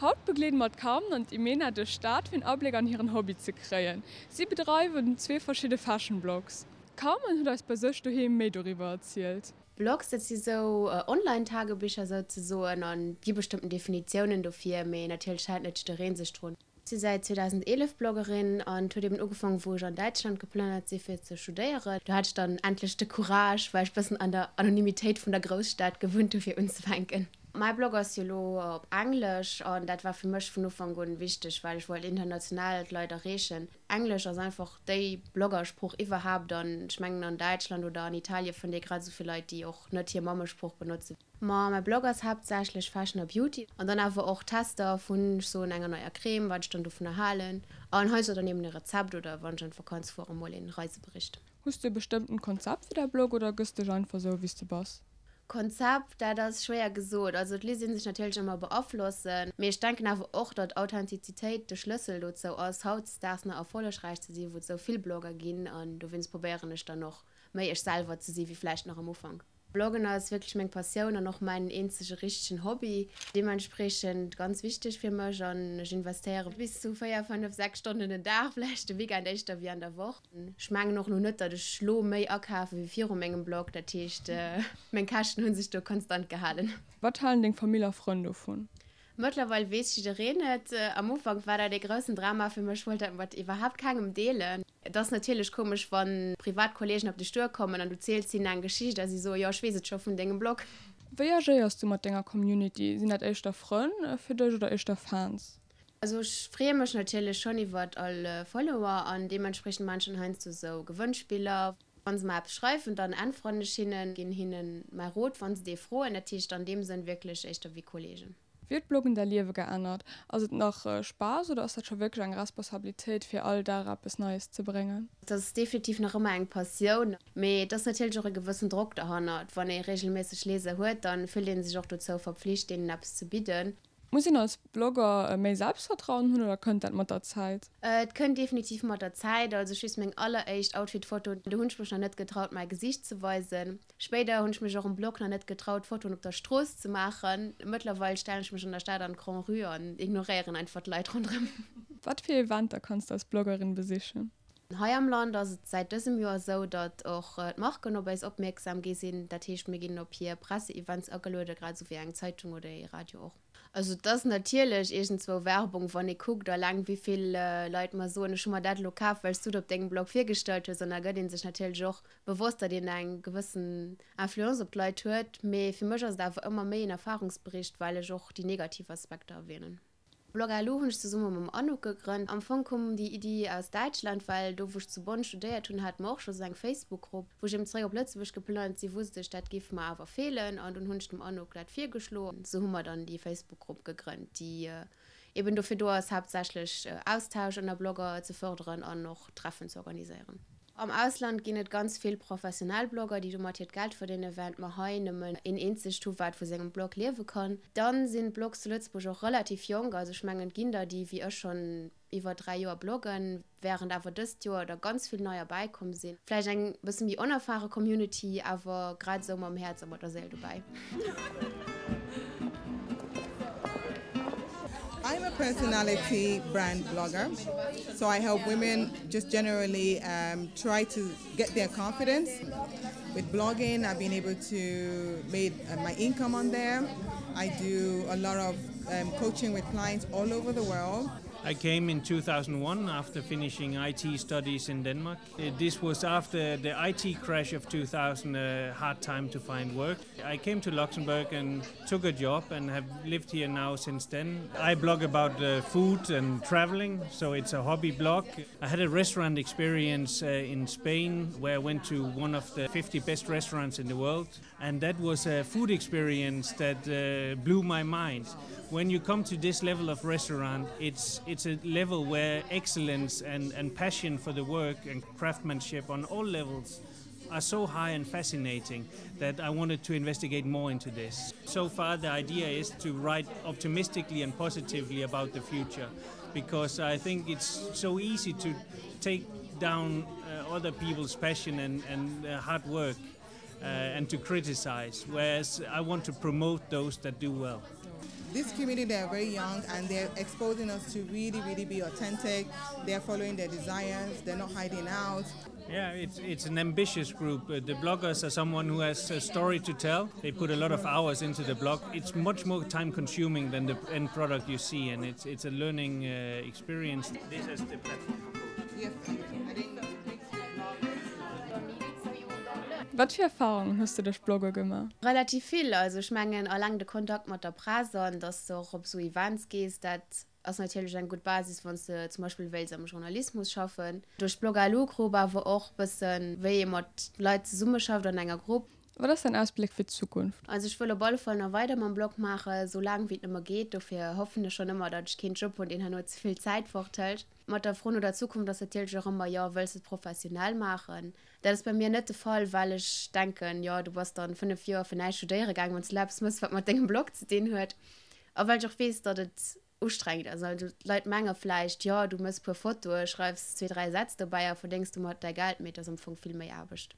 Haut begleede mer d'Carmen an d'Imena duerch d'Stad fir en Abléck an hiren Hobby ze kréien. Si bedreiwen zwee verschidde Fashion Blogs. D'Carmen huet eis bei sech doheem méi doriwwer erzielt. Blogs, dat si sou Online-Tagebicher souzesoen an et gi bestëmmten Definitiounen dofir, mee natierlech hält net jidderee sech drun. Ech si säit 2011 Bloggerin an et huet eben ugefaangen, wou ech an Däitschland geplënnert si fir ze studéieren. Do hat ech dann endlech de Courage, well ech bëssen an der Anonymitéit vun der Grousstad gewunnt hu fir unzefänken. Mäi Blog ass jo elo op Englesch an dat war fir mech vun Ufank un wichteg, well ech wollt international d'Leit erreechen. Englesch ass einfach déi Bloggersprooch iwwerhaapt an ech mengen an Däitschland oder an Italie fënnt ee grad esou vill Leit, déi och net hir Mammesprooch benotzen. Ma mäi Blog ass haaptsächlech Fashion a Beauty an dann awer och Tester vun, ech soen, enger neier Creme, wat ech dann dovunner halen an heiansdo dann eben e Rezept oder wann ech an d'Vakanz fuere mol een Reisebericht. Hues du e bestëmmtent Konzept fir däi Blog oder gëss dech einfach esou wéi s de bass? Konzept, dat ass schwéier gesot. Also et léisst ee sech natierlech ëmmer beaflossen, mee ech denken awer och, datt Authentizitéit de Schlëssel dozou ass, hautdesdaags nach erfollegräich ze sinn, wou et esou vill Blogger ginn. An dowéinst probéieren ech dann och, méi ech selwer ze si wéi vläicht nach am Ufank. Bloggen ass wierklech meng Passioun an och mäin eenzege richtegen Hobby. Deementspriechend ganz wichteg fir mech an ech investéiere bis zu 4, 5, 6 Stonnen den Dag, vläicht de Weekend éischter wéi an der Woch. Ech mengen och lo net, datt ech lo méi akafe wéi viru mengem Blog, dat heescht meng Käschten hu sech do konstant gehalen. Wat halen deng Famill a Frënn dovun? Mëttlerweil weess jiddereen et. Am Ufank war dat ee groussen Drama fir mech, wollt dat mat iwwerhaapt kengem deelen. Et ass natierlech komesch, wa privat Kolleegen op dech duerkommen an du ziels hinnen eng Geschicht a si soe jo, ech weess et scho vun dengem Blog. Wéi agéiers du mat denger Community? Sinn dat éischter Frënn fir dech oder éischter Fans? Also ech freeë mech natierlech schonn iwwert all Follower an deementspriechend maan ech dann heiansdo sou Gewënnspiller. Wann se mer eppes schreiwen, dann äntweren ech hinnen, ginn hinnen mäi Rot wann se dee froen. Dat heescht an deem Sënn wierklech éischter wéi Kolleegen. Wéi huet d'Bloggen däi Liewe geännert? Ass et nach Spaass oder ass dat scho wierklech eng Responsabilitéit fir all Dag eppes Neies ze bréngen? Et ass definitiv nach ëmmer eng Passioun, mee et ass natierlech och e gewëssen Drock derhannert. Wann ee reegelméisseg Lieser huet, dann fillt ee sech och dozou verpflicht deenen eppes ze bidden. Muss een als Blogger méi Selbstvertrauen hunn oder kënnt dat mat der Zäit? Et kënnt definitiv mat der Zäit. Also ech weess meng alleréischt Outfit-Foto, do hunn ech mech nach net getraut mäi Gesiicht ze weisen. Spéider hunn ech mech och um Blog nach net getraut Fotoen op der Strooss ze maachen. Mëttlerweil stellen ech mech an der Stad an d'Grand Rue an ignoréieren einfach d'Leit ronderëm. Wat fir Eventer kanns de als Bloggerin besichen? Hei am Land ass et säit dësem Joer esou, datt och d'Marken op eis opmierksam gi sinn. Dat heescht, mir ginn op hir Presseevents agelueden, grad esou wéi eng Zeitung oder ee Radio och. Also et ass natierlech iergendzwou Werbung, wann ee kuckt eleng wéi vill Leit mer soen, ech hu mer dat elo kaf, well s du et op dengem Blog virgestallt hues. An da gëtt ee sech natierlech och bewosst, datt een eng gewëssen Influence op d'Leit huet. Mee fir mech ass et awer ëmmer méi en Erfarungsbericht, well ech och déi negativ Aspekter erwänen. Blogger.lu hunn ech zesumme mam Anouk gegrënnt. Am Fong koum déi Iddi aus Däitschland, well do wou ech zu Bonn studéiert hunn, hate mer och scho sou eng Facebook-Grupp. Wou ech eben zeréck op Lëtzebuerg geplënnert sinn, wusst ech, dat géif mer awer feelen an dunn hunn ech dem Anouk dat virgeschloen. Sou hu mer dann déi Facebook-Grupp gegrënnt, déi eben dofir do ass, haaptsächlech Austausch ënner Blogger ze fërderen an och Treffen ze organiséieren. Am Ausland ginn et ganz vill professionell Blogger, déi domat hiert Geld verdénnen, während mer hei nëmmen een eenzegt hu wat vu sengem Blog liewe kann. Dann sinn d'Blogs zu Lëtzebuerg och relativ jonk, also ech mengen et ginn der déi wéi ech schonn iwwer 3 Joer bloggen, während awer dëst Joer der ganz vill neier bäikomm sinn. Vläicht eng bësse méi onerfare Community, awer grad esou mam Häerz a mat der Séil dobäi. I'm a personality brand blogger, so I help women just generally um, try to get their confidence. With blogging, I've been able to make uh, my income on there. I do a lot of um, coaching with clients all over the world. I came in 2001 after finishing IT studies in Denmark. Uh, this was after the IT crash of 2000, a hard time to find work. I came to Luxembourg and took a job and have lived here now since then. I blog about uh, food and traveling, so it's a hobby blog. I had a restaurant experience uh, in Spain where I went to one of the 50 best restaurants in the world and that was a food experience that uh, blew my mind. When you come to this level of restaurant, it's, it's a level where excellence and, and passion for the work and craftsmanship on all levels are so high and fascinating that I wanted to investigate more into this. So far the idea is to write optimistically and positively about the future because I think it's so easy to take down uh, other people's passion and, and uh, hard work uh, and to criticize, whereas I want to promote those that do well. This community, they are very young and they're exposing us to really, really be authentic. They're following their desires, they're not hiding out. Yeah, it's, it's an ambitious group. Uh, the bloggers are someone who has a story to tell. They put a lot of hours into the blog. It's much more time consuming than the end product you see and it's, it's a learning uh, experience. This is the platform for yes, Wat fir Erfarungen hues de duerch Blogge gemaach? Relativ vill. Also ech mengen alleng de Kontakt mat der Press an dass de och op esou Events gees, dat ass natierlech eng gutt Basis wann s de zum Beispill wéils am Journalismus schaffen. Duerch d'Blogger-LU-Grupp awer och bëssen wéi ee mat Leit zesummeschafft an enger Grupp. Wat ass däin Ausbléck fir d'Zukunft? Also ech wëll op alle Fall nach weider mam Blog maachen, esou laang wéi et nëmme geet. Dofir hoffen ech schonn ëmmer, datt ech keen Job hunn, deen herno ze vill Zäit forthëlt. Mat der Fro no der Zukunft ass natierlech och ëmmer, jo, wëlls de et professionell maachen? Dat ass bei mir net de Fall, well ech denken, jo, du bass dann 5 Joer fir näischt studéiere gaangen, wann s de eppes mëss, wat mat dengem Blog ze dinn huet. A well ech och weess, datt et ustrengend ass. Also d'Leit menge vläicht, jo, du mëss puer Fotoe, schreifs zwee, dräi Sätz dobäi a verdéngs domat däi Geld, mee et ass am Fong vill méi Aarbecht.